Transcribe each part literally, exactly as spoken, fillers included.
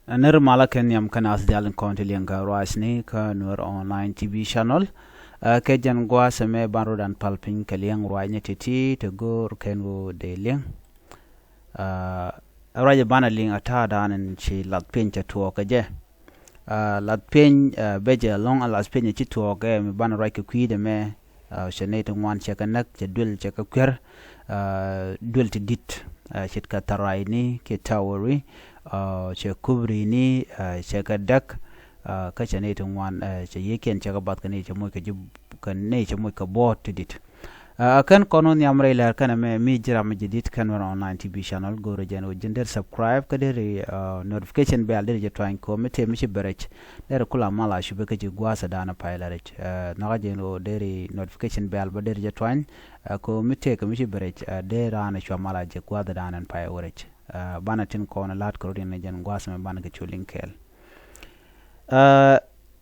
Ner malä kɛ nhiam kä naath diaal in kɔn ti liɛŋ kɛ ruacni kä Nuer Online T V channel. Kɛ jɛn gua̱a̱th ɛmɛ ban rɔ dan pal piny kɛ liɛŋ ruacni ti̱ti̱ ti go̱o̱r kɛn ɣöö dee liɛŋ. Ruac ɛ banɛ liŋ a ta̱a̱ dan in ci lath piny cɛ tuɔɔk kɛ jɛ. Lath piny bɛ jɛ lɔ̱ŋ a lath piny ci tuɔɔk ɛ mi banɛ ruac kɛ kui̱dɛ mɛ. Cɛ nɛy ti ŋuan cɛ kɛ näk, cɛ duel cɛ kɛ kuer. Duel ti di̱t ce̱tkɛ tharayni kiɛ taweri. Cɛ kubrini cɛ kɛ däk. Kä cɛ nɛy ti ŋuan cɛ yiëëkiɛn cɛ kɛ bath kɛ nɛy cɛ moc kɛ ji̱ kɛ nɛy cɛ moc kɛ buɔ̱ɔ̱t ti di̱t. Kɛn kɔn wä nhiam rɛy lɛr kɛnɛ mɛ mi ji̱ ram mi ji̱ di̱t kɛn wä online T V channel go̱rɛ jɛn wä ji̱n der subscribe kä der notification bell der jɛ tuany kɔ mi tëë mi ci bɛ rɛc. Der kula mal a cupɛ kä ji̱ gua̱a̱th ɛ da̱a̱n ɛ pay la rɛc. Nhɔkä jɛn wä der notification bell bä der jɛ tuany. Kɔ mi tëë kɛ mi ci bɛ rɛc der raan ɛ cua mal a ji̱ gua̱a̱th ɛ da̱a̱n ɛn pay wä rɛc. Banɛ tin kɔn ɛ la̱t kɛ rot in jɛn gua̱a̱th mɛ banɛ kɛ cu liŋ kɛɛl.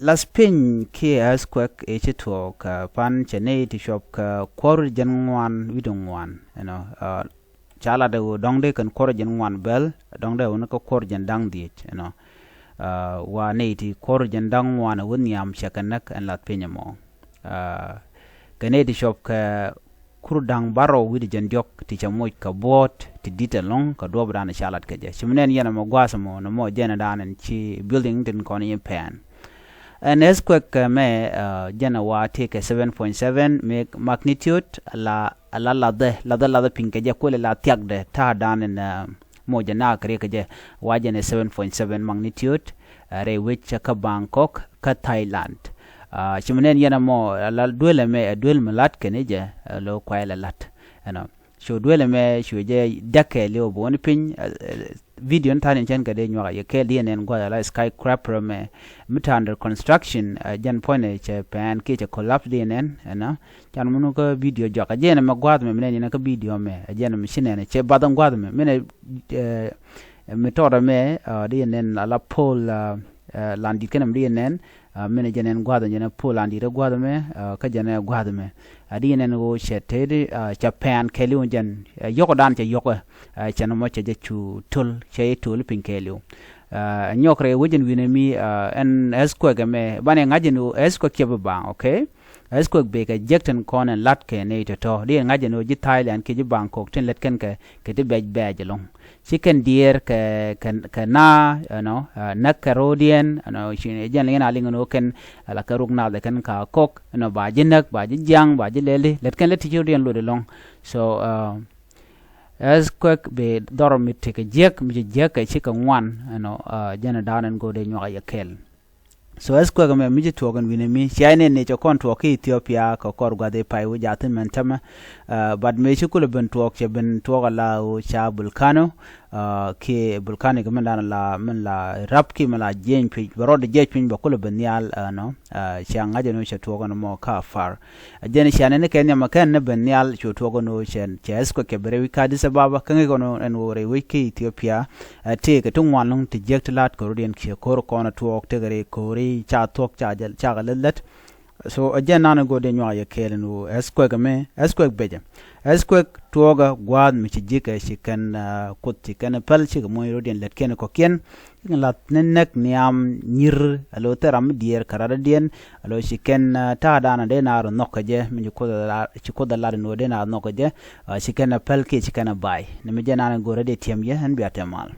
Lath piny kiɛ earthquake ëë ci tuɔɔk pan cɛ nɛy ti cuɔp kɛ kuɔr wi̱cdɛ jɛn ŋuan wi̱cdɛ ŋuan ɛnɔ. Ca lat ɛ ɣöö dɔ̱ŋ dee kɛn kuɔr wi̱cdɛ jɛn ŋuan bɛl dɔ̱ŋ dee ɣöö ni kä kuɔr wi̱cdɛ jɛn da̱ŋ dhiec ɛnɔ. Wa nɛy ti kuɔr wi̱cdɛ jɛn da̱ŋ ŋuan ɛ wä nhiam cɛ kɛ näk ɛn lath piny ɛmɔ. Kɛ nɛy ti cuɔp kɛ kur da̱ŋ bärɔw wi̱cdɛ jɛn diɔ̱k ti cɛ moc kɛ buɔ̱ɔ̱t ti di̱t ɛlɔ̱ŋ kɛ duɔ̱ɔ̱pdan ca lat kɛ jɛ. Ci mi nɛn yɛn ɛmɔ gua̱a̱th ɛmɔ nɔmɔ jɛn ɛ da̱a̱n ɛn ci building tin kɔn i̱ pɛn. Ɛn earthquake kɛ mɛ jɛn ɛ wa tëë kɛ seven point seven mi magnitude la la lathɛ lathɛ lathɛ piny kɛ jɛ kuël la thiakdɛ ta̱a̱ da̱a̱n ɛn mɔ jɛ naak kɛ riɛk kɛ jɛ. Wa jɛn ɛ seven point seven magnitude rɛy wec kä Bangkok kä Thailand. Ci mi nɛn yɛn ɛmɔ la duel ɛmɛ ɛ duel mi la̱t kɛn i̱ jɛ lo kuay la la̱t ɛnɔ. Cu duel ɛmɛ cu jɛ däk kɛɛliw bi wä ni piny. Video ni tha̱a̱n in cɛn kɛ dee nyuak a yɛ kɛɛl diɛ nɛn gua̱th ala skyscraper ɛmɛ mi ta̱a̱ under construction. Jɛn puɔ̱nɛ cɛ pɛn kiɛ cɛ collapse diɛ nɛn ɛnɔ. Can munu kä video jɔak a jɛn ɛmɛ gua̱th mɛ mi nɛn yɛn kä video mɛ a jɛn ɛmɛ ci nɛn cɛ bath ɛn gua̱th mɛ mi nɛ mi tɔɔt ɛmɛ diɛ nɛn ala pol. Landit kɛn ɛmɛ diɛ nɛn. Minɛ jɛ nɛn gua̱dhɛ jɛ nɛ pol an di̱t ɛ gua̱dhɛ mɛ kä jɛ nɛ gua̱dhɛ mɛ. A di̱ nɛn ɣöö cɛ tëëdi cɛ pɛn kɛɛliw jɛn yɔkdan cɛ yɔkɛ. Cɛ nɔmɔ cɛ jɛ cu töl cɛ i̱ töl piny kɛɛliw. Nyɔk rɛy wecin wi̱nɛ mi ɛn earthquake ɛmɛ banɛ ŋa̱c jɛn ɣöö earthquake cɛ bi baŋ, okay. Earthquake bɛ kɛ jek tin kɔn ɛn lat kɛ nɛy tɔ̱tɔ̱ diɛ ŋa̱c ɛn ɣöö ji̱ Thailand kiɛ ji̱ Bangkok tin lät kɛn kɛ kɛ ti bɛc bɛɛc ɛlɔ̱ŋ. Ci kɛn diɛɛr kɛ kɛ kɛ na ɛnɔ näk kɛ ro̱o̱diɛn ɛnɔ ci jɛn liŋ ɛn a liŋ ɛn ɣöö kɛn ala kɛ ruk nath ɛ kɛn ka kok ɛnɔ ba ji̱ näk ba ji̱ jiaŋ ba ji̱ lɛli lät kɛn lät ti ci ro̱o̱diɛn lot ɛlɔ̱ŋ. So earthquake bi dhɔr mi tekɛ jiäk mi ci jiäk kɛ cikɛ ŋuan ɛnɔ. Jɛn ɛ da̱a̱n ɛn go̱o̱r dee nyuak ɛ yɛ kɛl. So earthquake ɛmɛ mi ci tuɔɔk ɛn wi̱nɛ mi cia inɛn ni cɛ kɔn tuɔɔk kä Ethiopia kɛ kɔr gua̱th i̱ pay wi̱c jaathin mɛn tämɛ. But mëë ci kulɛ ben tuɔɔk cɛ ben tuɔɔk ala ɣöö ca volcano. Kiɛ volcano kɛ mɛn dan la mɛn la rap kiɛ mɛn la jiɛny piny bɛ rɔɔdɛ jiɛc piny bɛ kulɛ ben nhial ɛnɔ. Cia ŋa̱c ɛn ɣöö cɛ tuɔɔk ɛn mɔ ka far. Ɛ jɛn cia nɛn ni kɛ nhiam ɛ kɛn ni ben nhial cu tuɔɔk ɛn ɣöö cɛ earthquake cɛ ben rɛy wi̱c kä Addis Ababa kä ŋi̱i̱k ɛn ɣöö rɛy wec kä Ethiopia. Ɛ tëëkɛ ti ŋuan lɔ̱ŋ ti jiäk ti la̱t kɛ rɔ̱diɛn kiɛ ko̱r kɔn ɛ tuɔɔk tëëkɛ rɛy ko̱ri ca thuɔ̱k ca jɛ cakɛ lät lät. So ɛ jɛn nan ɛ go̱o̱r dee nyuak yɛ kɛɛl ɛn ɣöö earthquake ɛmɛ earthquake becɛ. Earthquake tuɔɔkɛ gua̱a̱th mi ci ji̱kɛ ci kɛn kuoth ci kɛn päl cikɛ moc rɔ̱diɛn lätkiɛn kɔ̱kiɛn. Cikɛ lath ni näk nhiam nyir alo thil ram mi diɛɛr kɛ radɔ̱diɛn. Alo ci kɛn ta̱a̱dan a dee naar nhɔk kɛ jɛ mi ci kuoth a lat ɛn ɣöö dee naar nhɔk kɛ jɛ. Ci kɛn a päl kiɛ ci kɛn a ba̱a̱y ni mi jɛ naan go̱o̱rä dee tiɛm yɛ ɛn bia tɛm mal.